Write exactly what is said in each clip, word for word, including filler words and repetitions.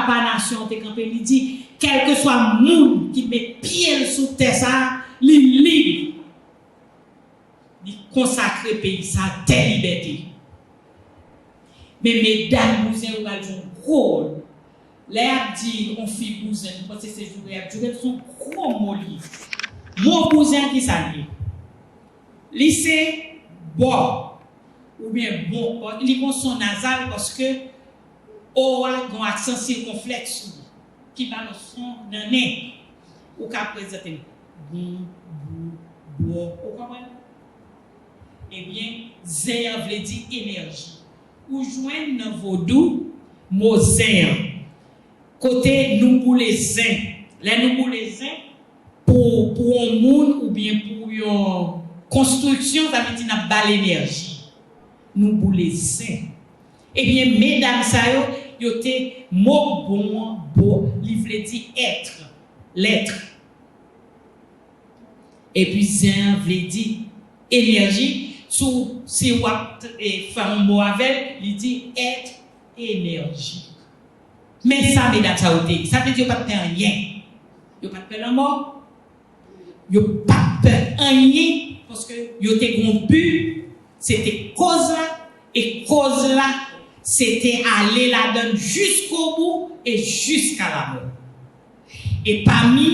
Papa nasyon an te kanpe, li di, kèlkeswa moun ki met pye l sou tè sa a, li lib. Li konsakre peyi sa a, tè libète. Men medam bouzen yo pral jwe yon gwo wòl. Lè y ap di yon fi bouzen, nou panse se joure y ap joure l, se yon gwo mo li ye. Mo bouzen an, ki sa l ye? Li se bò, oubyen bon, li gon son nazal paske o a gon aksan sikonflèks sou li, ki ba nou son nan nen. Ou ka prezante l bon, bou, bò, ou konprann? Ebyen, zen an vle di enèji. Ou jwenn nan vodou mo zen an. Kote nou boule zen. Lè nou boule zen, pou, pou yon moun oubyen pou yon konstriksyon, sa vle di n ap ba l enèji. Nou boule zen. Ebyen, medam sa yo, yo te mo bon an, bo, li vle di être, l'être. Epi zen an vle di enèji. Si w, si w ap, e, fè yon mo avè l, li di être énergique. Men sa medam sa yo te ye. Sa vle di yo pa t pè anyen. Yo pa t pè lanmò. Yo pa t pè anyen paske yo te gon bi, se te koz la, e koz la, se te ale ladan l jiskobou e jiska lamò. E pami,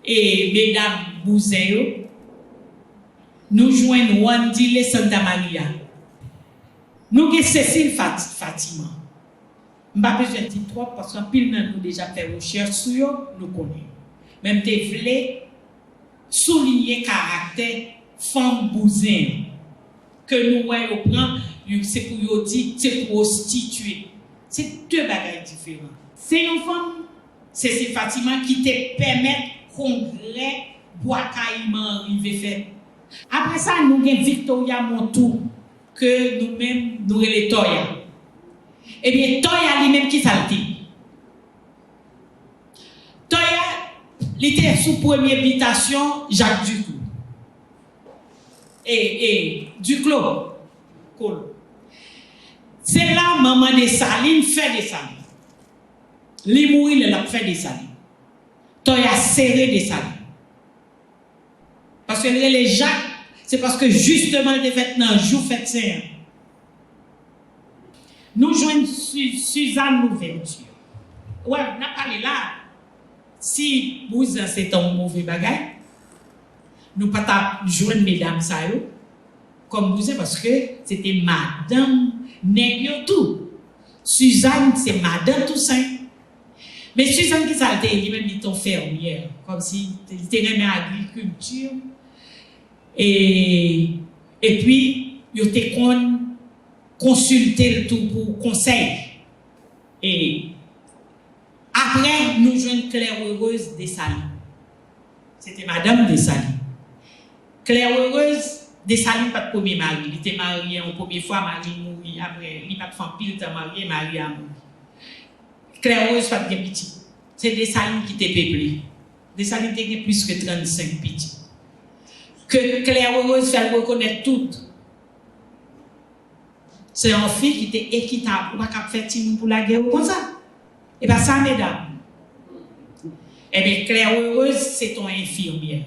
e, medam bouzen yo, nou jwenn Wandile Santa Maria. Nou gen Cécile Fat-, Fatima. M pa bezwen di twòp, paske anpil nan nou deja fè rechèch sou yo, nou konnen yo. Men m te vle souliye karaktè fanm bouzen an, ke nou wè yo pran, yo, se pou yo di, se pwostitye. Se de bagay diferan. Se yon fanm, Cécile Fatima, ki te pèmèt kongrè Bwa Kayiman an rive fèt. Apre sa, nou gen Victoria Montou, ke nou menm, nou rele Toya. Ebyen, Toya li menm, ki sa l te? Toya, li te sou premye bitasyon Jacques Duclos. E, e, Duclos. Kolo. Se la manman Desalin fè Desalin. Li mouri lè l ap fè Desalin. Toya sere Desalin. Paske l rele Jak, se paske jisteman l te fèt nan jou fèt sen an. Nou jwenn Su-, Suzanne Louverture. Wè, n ap pale la, si bouzen se te yon move bagay, nou pa t ap jwenn medam sa yo kòm bouzen, paske se te madanm nèg yo tou. Suzanne se madan Toussaint. Men Suzanne, ki sa l te ye? Li menm, li te yon fèmyè, kòmsi li te renmen agrikilti. E, epi, yo te konn konsilte l tou pou konsèy. E apre, nou jwenn Claire Heureuse Dessalines. Se te madanm Desalin. Claire Heureuse Dessalines pa t premye mari. Li te marye yon premye fwa, mari l mouri. Apre, li pa t fè anpil tan marye, mari a mouri. Claire Heureuse pa t gen pitit. Se Desalin ki te peple. Desalin te gen plis ke trannsenk pitit. Ke Claire Heureuse fè l rekonèt tout. Se yon fi ki te ekitab. Ou pa ka ap fè timoun pou lage yo konsa. E pa sa, medam. Ebyen, Claire Heureuse, se t on enfimyè.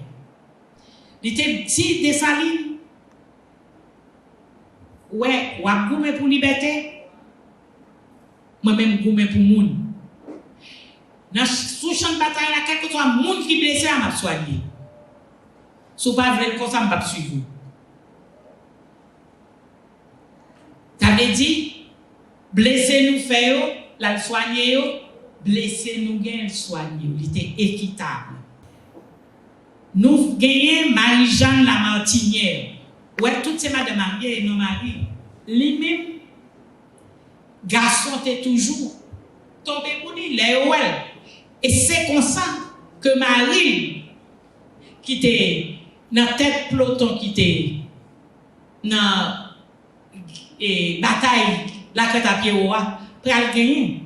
Li te di Desalin, wè, w ap goumen pou libète, mwen menm, m goumen pou moun. Nan ch-, sou chan batay la, kèlkeswa moun ki blese a, m ap swanye. Si w pa vle l konsa, m p ap swiv ou. Sa vle di, blese nou fè yo, l al swanye yo, blese nou gen, l swanye yo. Li te ekitab. Nou genyen Marie-Jeanne Lamartinière. Ou wè, tout se madan marye e non mari. Li menm, gason te toujou tonbe pou li lè yo wè l. E se konsa ke mari l, ki te nan tèt ploton ki te nan, e, batay Lakrèt a Pyewo a, pral genyen.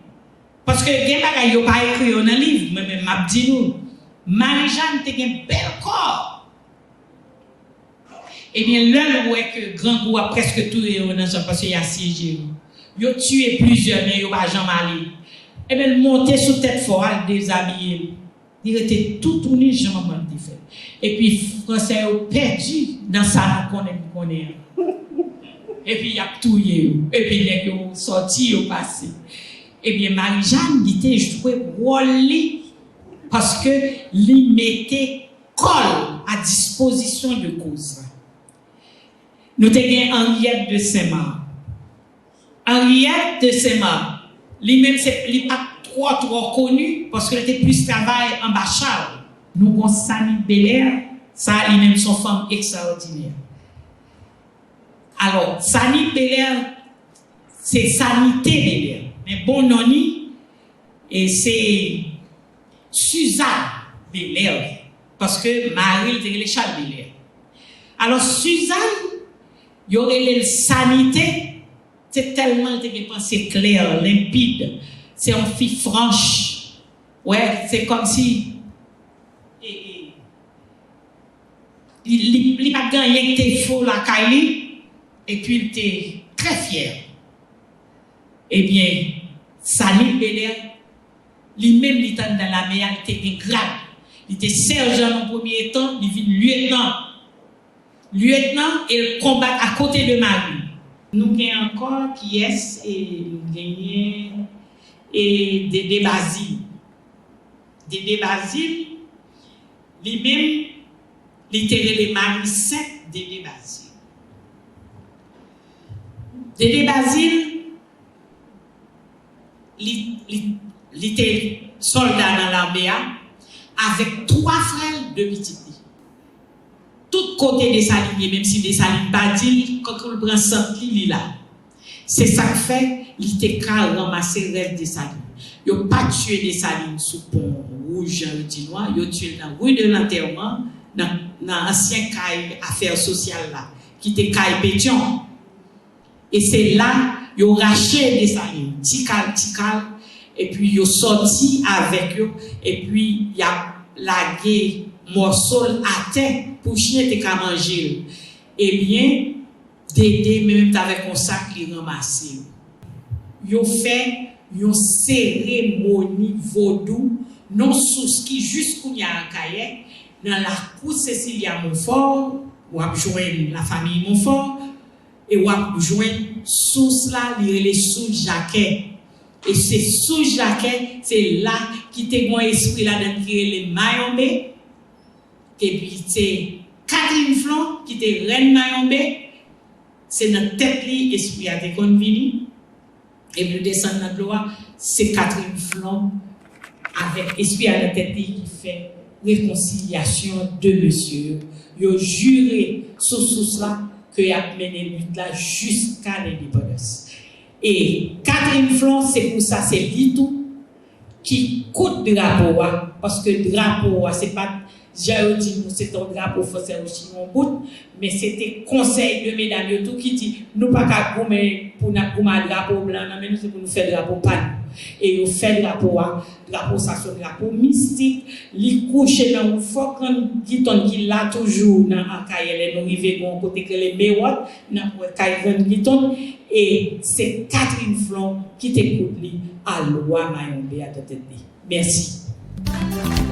Paske gen bagay yo pa ekri yo nan liv, mwen menm m ap di nou. Marijàn te gen bèl kò. Ebyen, lè l wè ke grangou a prèske touye yo nan zòn, paske y asyeje yo. Yo tiye plizyè, men yo pa janm ale. Ebyen, l monte sou tèt fò a, l dezabiye l. Li rete toutouni jan manman l te fè l. Epi, fransè yo pèdi nan sa nou konnen, nou konnen an. Epi, y ap touye yo. Epi, nèg yo sòti, yo pase. Ebyen, Marijàn, li te jwe wòl li, paske li mete kò l a dispozisyon de koz la. Nou te gen Henriette de Saint-Marc. Henriette de Saint-Marc, li menm se, li pa t twò, twò koni, paske li te plis travay anba Charles. Nou gon Sanit Belair, sa li menm se yon fanm ekstraòdinè. Alò, Sanit Belair, se Sanité Belair. Men bon non ni, e se Suzanne Belair, paske mari l te rele Charles Belair. Alò, Suzanne, yo rele l Sanité, se tèlman l te gen panse klè, lenpid. Se yon fi franch. Wè, se kòmsi, e, e, li, li, li pa t gen anyen ki te fo lakay li, epi l te trè fyè. Ebyen, Sanit Belair, li menm, li t anndan lame a, li te gen grad. Li te sèjan nan premye tan, li vin lyetnan. Lyetnan, e l konbat akote de mari l. Nou gen ankò kiyès, e nou genyen, e Dede Bazil. Dede Bazil, li menm, li te rele Marie Sainte Dede Bazil. Dede Bazil, li, li, li te sòlda nan lame a, avèk twa frè l, de pitit li. Tout kote Desalin ye, menm si Desalin pa di l, kankou l pran sant li, li la. Se sa k fè li te ka ranmase rès Desalin. Yo pa tiye Desalin sou pon wouj jan yo di nou an, yo tiye l nan rue de l'Enterrement, nan, nan ansyen kay afè sosyal la, ki te kay Petyon. E se la, yo rache Desalin, ti kal, ti kal, epi yo sòti avèk yo, epi y ap lage mòso l atè pou chen te ka manje l. Ebyen, Dede menm t avèk yon sak, li ranmase yo. Yo fè yon seremoni vodou nan sous ki jis kounye a Akayè, nan lakou Cécilia Monfort, w ap jwenn lafanmi Monfort, e w ap jwenn sous la, li rele sous Jakè. E se sous Jakè, se la ki te gen yon espri ladan l ki rele Mayonbe. Epi se Catherine Flon ki te rèn Mayonbe, se nan tèt li espri a te konn vini. Epi l desann nan dlo a, se Catherine Flon avèk espri a nan tèt li ki fè rekonsilyasyon de mesye yo. Yo jire sou sous la ke y ap mennen lit la jiska lendepandans. E Catherine Flon, se pou sa, se li tou ki koud drapo a, paske drapo a, se pa t, jan yo di nou, se t yon drapo fransè ou si yon bout, men se te konsèy de medam yo tou ki di, nou pa ka goumen pou n ap goumen ak drapo blan nan men nou, se pou nou fè drapo pa nou. E yo fè drapo a, drapo sa se yon drapo mistik, li kouche nan yon fò grann gitonn ki la toujou nan Akayè, lè nou rive gon kote k rele Mewòt, n ap wè kay grann gitonn, e se Catherine Flon ki te koud li a lwa Mayonbe a nan tèt li. Mèsi.